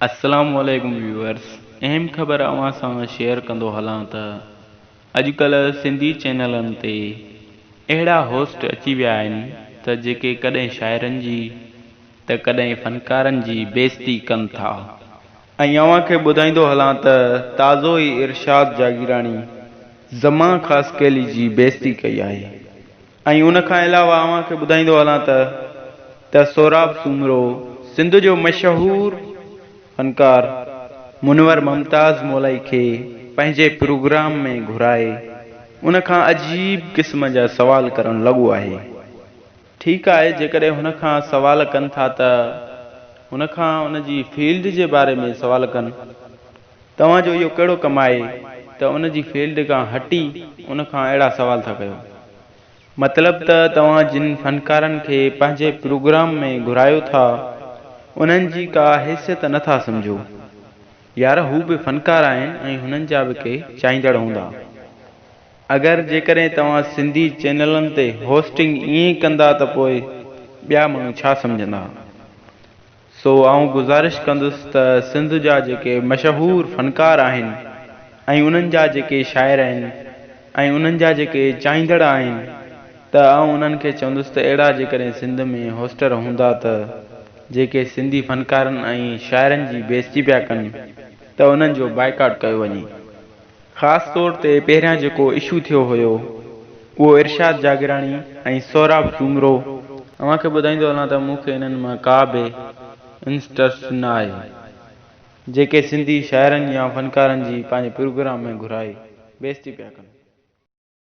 السلام عليڪم ويوئرس اهم خبر اوهان سان شيئر ڪندو هلان ته اڄڪلهه سنڌي چينلن تي اهڙا هوسٽ اچي ويا آهن ته جيڪي ڪڏهن شاعرن جي ته ڪڏهن فنڪارن جي بيعزتي ڪن ٿا. ۽ اوهان کي ٻڌائيندو هلان ته تازو ئي ارشاد جاگيراڻي زمان خاصخيلي جي بيعزتي ڪئي آهي. ۽ ان کان علاوه اوهان کي ٻڌائيندو هلان ته ته سهراب سومرو سنڌ جو مشهور فنڪار منور ممتاز مولائي کي پنهنجي پروگرام ۾ گهرائي ان کان عجيب قسم جا سوال ڪرڻ لڳو آهي. ٺيڪ آهي جيڪڏهن هن کان سوال ڪن ٿا ته هن کان ان جي فيلڊ جي باري ۾ سوال ڪن. توهان جو اهو ڪهڙو ڪم آهي ته ان جي فيلڊ کان هٽي ان کان اهڙا سوال ٿا ڪيو. مطلب ته توهان جن فنڪارن کي پنهنجي پروگرام ۾ گهرايو ٿا انهن جي ڪا حيثيت نه ٿا سمجهو. يار هو به فنڪار آهن ۽ هنن جا به ڪي چاهيندڙ هوندا. اگر جيڪڏهن توهان سنڌي چينلن تي هوسٽنگ ائين ڪندا ته پوء ٻيا ماڻهو ڇا سمجهندا. سو آئون گذارش ڪندس ته سنڌ جا جيڪي مشهور فنڪار آهن ۽ انهن جا جيڪي شاعر آهن ۽ انهن جا جيڪي چاهيندڙ آهن ته آئون انهن کي چوندس ته اهڙا جيڪڏهن سنڌ ۾ هوسٽر هوندا ته جيڪي سنڌي فنڪارن ۽ شاعرن جي بيعزتي پيا ڪن ته انهن جو بائيڪاٽ ڪيو وڃي. خاص طور تي پهريان جيڪو اشو ٿيو هيو اهو ارشاد جاگيراڻي ۽ سهراب سومرو. اوهان کي ٻڌائيندو هلان ته مون کي انهن مان ڪا به انسٽرسٽ نه آهي جيڪي سنڌي شاعرن يا فنڪارن جي پنهنجي پروگرام ۾ گهرائي بيعزتي پيا ڪن.